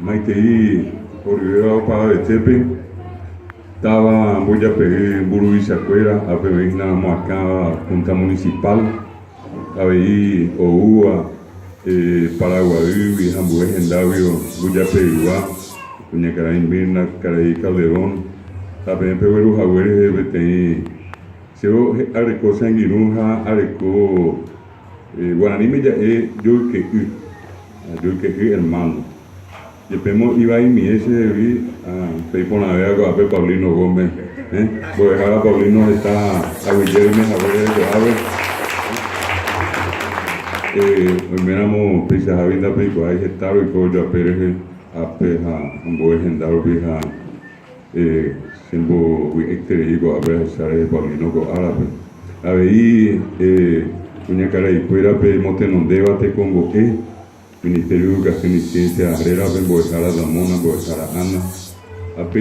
Maitei horyvéva opavavetépe, táva Mbujape'y mburuvichakuéra, ápe oĩ hína omoakãva Junta Municipal, avei oúva Paraguaýgui ha ambue hendáguio Mbujape'ygua, kuñakarai Mirna, karai Calderón, ha peẽ pegueru hague rehe peteĩ che areko che angirũ ha areko Guaraníme ja'e joyke'y, joyke'y hermano. Jepémo ivaimie chehegui pe iporãvéva ko'ápe Paulino Gómez, mbo'ehára Paulino heta aguyje roime haguére ko'ápe. Oiméramo peichahágui ndapeikuaái heta roiko ojoape rehe ápe ha ambue henda rupi ha Chembovy'aiterei ko'ápe ahecha rehe Paulino ko árape. Avei kuñakaraikuérape motenondéva tekombo'e, Ministerio de Educación y Ciencia rérape mbo'ehára Ramona, mbo'ehára Ana. Ápe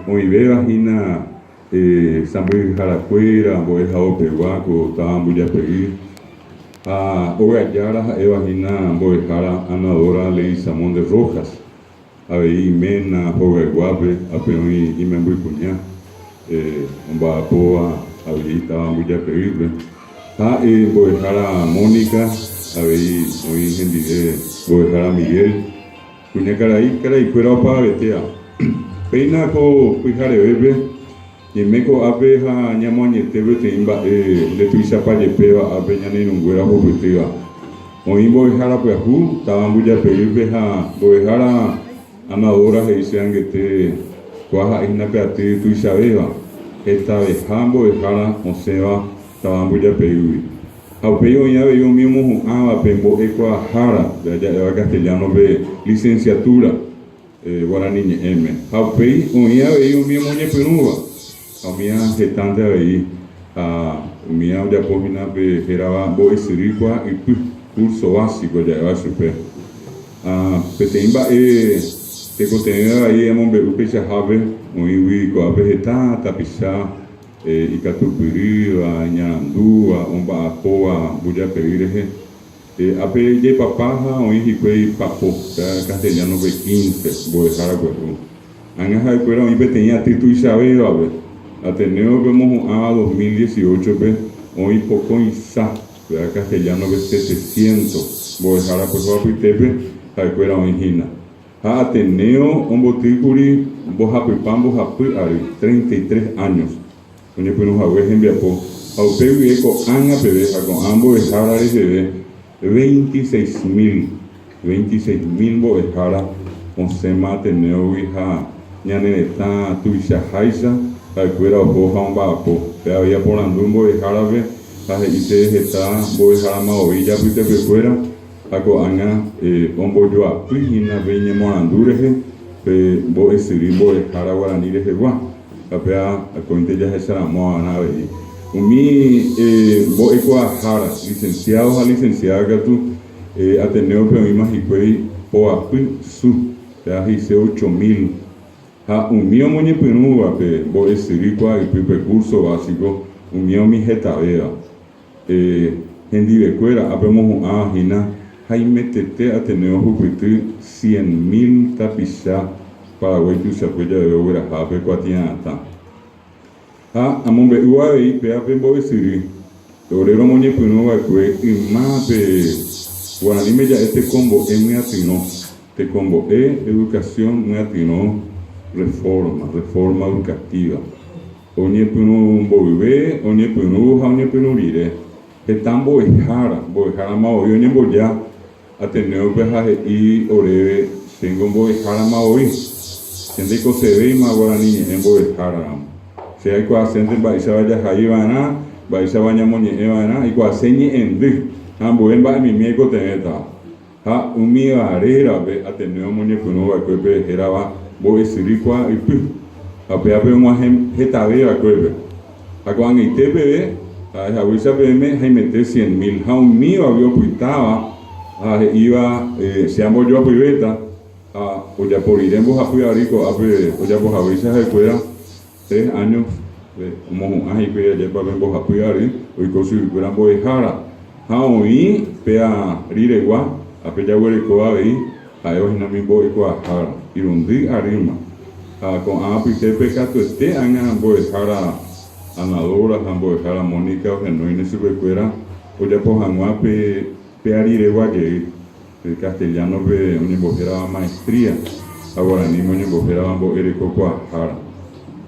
oĩvéva hína sãmbyhyharakuéra, mbo'ehaopegua ko táva Mbujape'y ha óga jára ha'éva hína mbo'ehára Ana Dora Leguizamón de Rojas. Avei iména hogayguápe ápe oĩ imemby kuña omba'apóva avei táva Mbujapeýpe. Ha mbo'ehára Mónica avei oĩ hendive mbo'ehára Miguel, kuñakarai karaikuéra opavavetéva. Péina ko pyharevépe ñaime ko'ápe ha ñamoañete peteĩ mba'e ndetuichapa jepéva ápe ñane irũnguéra ohupytýva. Oĩ mbo'ehára pyahu táva Mbujapeýpe ha mbo'ehára Amadora he'i che angete kua ha'e hína pe aty tuichavéva, hetaveha mbo'ehára osẽva táva Mbujapeýgui. Ha upéi oĩ avei umi omohu'ãva pe mbo'ekuaahára, ja'éva castellano-pe licenciatura. Guarani ñe'ẽme. Ha upéi oĩ avei umi omoñepyrũva, ha umíva hetánte avei, ha umíva ojapo hína pe hérava mbo'esyry kua ypy, curso básico ja'éva chupe. Ha peteĩ mba'e tekotevẽva avei amombe'u peichahápe, oĩgui ko'ápe heta tapicha ikatupyrýva, iñarandúva, omba'apóva mbujape'y rehe. Ápe jaipapa ha oĩ hikuái papo, péva castellano-pe quince, mbo'ehára pyahu. Ág̃a ha'ekuéra oĩ peteĩ aty tuichavévape, Ateneo-pe omohu'ãva 2018-pe oĩ pokõi sa, péva castellano-pe setecientos, mbo'ehára pyahu apytépe ha'ekuéra oĩ hína. Ha Ateneo ombotýkuri mbohapypa mbohapy ary, 33 años. Oñepyrũ hague hembiapo ha upe guive ko'ág̃a peve ha ko'ã mbo'ehára reheve 26.000, 26.000 mbo'ehára osẽma Ateneo-gui ha ñane retã tuichaháicha ha'ekuéra oho ha omba'apo. Pe avei aporandu mbo'ehárape ha he'i chéve heta mbo'ehára voi ijapytepekuéra ha ko'ág̃a ombojoapy hína pe iñemoarandu rehe pe mbo'esyry mbo'ehára guarani rehegua. Ha péva akóinte jahecharamo va'erã avei. Umi mbo'ekuaahára, licenciado ha licenciada katu, Ateneo-pe oĩma hikuái poapy su, péva he'ise ocho mil. Ha umi omoñepyrũva pe mbo'esyry kuaaypy pe curso básico, umíva umi hetavéva. Hendivekuéra ápe omohu'ãva hína haimetete Ateneo ohupyty cien mil tapicha Paraguái tuichakue javeve ogueraha pe kuatia'atã. Ha amombe'u avei péva pe mbo'esyry, ore romoñepyrũ va'ekue yma pe guaraníme ja'e tekombo'e myatyrõ, tekombo'e, educación, myatyrõ, reforma, reforma educativa. Oñepyrũ mboyve, oñepyrũ ha oñepyrũ rire, heta mbo'ehára, mbo'ehárama voi oñemboja Ateneo-pe ha he'i oréve, Chéngo mbo'ehárama voi, che ndaikosevéima guarani ñe'ẽ mbo'ehára ramo. Che aikuaasénte mba'éichapa jahai va'erã, mba'éichapa ñamoñe'ẽ va'erã, aikuaase ñe'ẽndy ha ambue mba'emimi aikotevẽtava. Ha umíva rérape Ateneo omoñepyrũ va'ekue pe hérava mbo'esyry kua ypy, ha upévape og̃uahẽ hetave va'ekuépe. Ha ko'ag̃aite peve, ha'e haguéicha peẽme haimete cien mil, ha umívagui opytáva ha he'íva che ambojoapyvéta, ha ojapo rire mbohapy ary ko'ápe ojapo haguéicha ha'ekuéra, Tres años omohu'ã hikuái ajépa pe mbohapy ary oiko chuguikuéra mbo'ehára. Ha oĩ péa riregua, ápe jaguereko avei. Ha'éva hína umi mbo'ekuaahára, irundy arýma. Ha ko'ã apytépe katuete ág̃a mbo'ehára Anadora ha mbo'ehára Mónica ohenóine chupekuéra ojapo hag̃ua pe pe ariregua jey, pe castellano-pe oñembohérava maestría ha guaraníme oñembohérava mbo'erekokuaahára.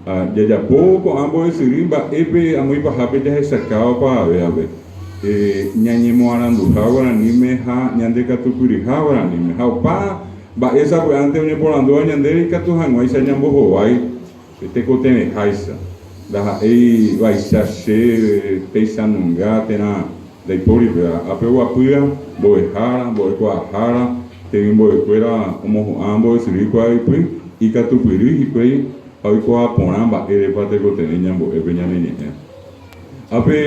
Ha jajapo ko'ã mbo'esyry mba'épe amo ipahápe jahechakáva opavavévape, ñañemoaranduha guaraníme ha ñandekatupyryha guaraníme. Ha opa mba'e sapy'ánte oñeporandúva ñandéve ikatu hag̃uáicha ñambohovái Tekotevẽháicha, ndaha'éi vaicha che peichanunga térã ndaipóri péva. Ápe oguapýva, mbo'ehára, mbo'ekuaahára, temimbo'ekuéra omohu'ã mbo'esyry kuaaypy, ikatupyry hikuái ha oikuaa porã mba'érepa tekotevẽ ñambo'e pe ñane ñe'ẽ. Ápe.